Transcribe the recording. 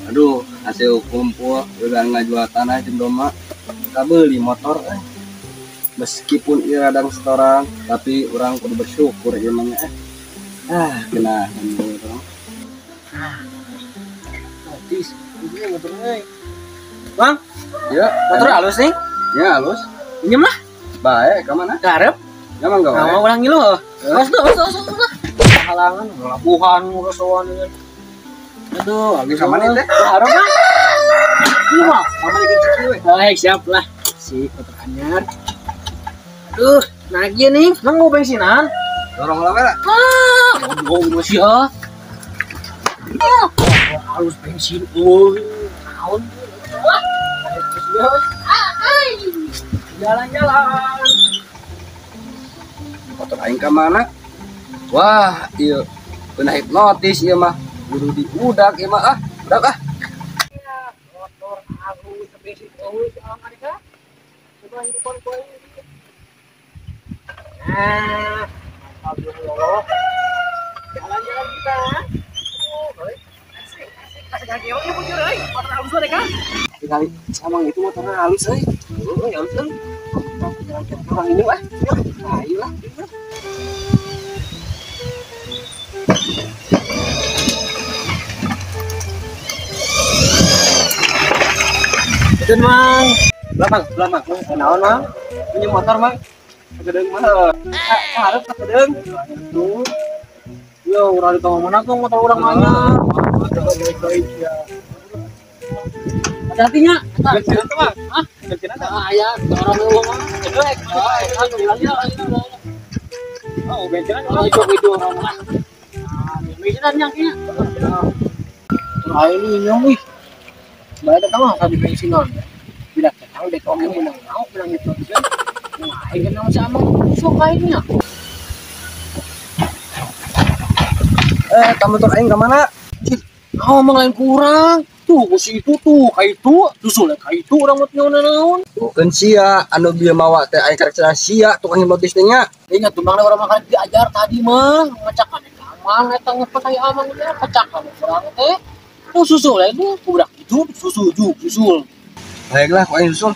Aduh, hasil kumpul udah ngajual tanah jeung doma kabeli motor eh. Meskipun ieu radang setoran, tapi urang kudu bersyukur ieu mah nya eh. Ah, kena urang. Notis, ini motor euy. Bang, Ya, motor halus nih. Ya halus. Pinjem lah. Bae, ka mana? Karep. Ya mangga wae. Nah, urang ngilu heuh. Mas tuh, mas tuh. Halangan, labuhan urusan ini. Aduh, Ka mana teh? Harap lah. Ini mah. Ka mana ciki we? Baik, siap lah. Si motor anyar. Aduh, naik ieu nih. Nang mau bensinan? Dorong lah we lah. Ah, goblok masih ya. Ah, halus bensin euy. Naon? Wah, jalan-jalan. Motor aing ka mana? Wah, ieu beunah hipnotis ieu mah. Guru diudak ieu mah ah, udak ah. Motor halus bensin euy si alam mereka. Coba hidupan ku aing. Nah, alhamdulillah. Jalan-jalan kita. Oh, asik, asik, asik lagi. Oh, iya bujur euy. Motor halus mereka. Kali sama itu motornya halus euy. Euy, halus euy. Jalan-jalan orang ini ah. Ayo lah. Betul, Mang. Belakang, belakang. Naon, Mang? Punya motor, Mang. Sakedeung mah. Harap sakedeung. Tuh. Yo, urang di tengah mana tuh motor urang mana? Baik-baik ya. Hati-hatinya. Bensin tuh, Mang. Hah? Bensin ada. Ah, ya, orang lu mah. Oh, bensin ada. Oh, itu orang mah. Ah, bensinan yang kayaknya. Ayo ini nyong ih. Bayar datang mah di bensinan. Bila datang dek oke menang mau bilang itu kan. Nah, aing kenal sama sok aingnya. Eh, kamu motor aing ka mana? Oh, emang lain kurang. Tuh, ku si itu tuh, ka itu, susul ka itu urang mah naon. Bukan sia, anu bieu mawa teh aing karek cenah sia tukang hipnotis teh nya. Ingat tuh bang orang makan diajar tadi mah ngecakan amang eta ngepet aya amang nya kecakan urang teh. Tuh susul itu budak itu susul juk susul. Baiklah, ku aing susul.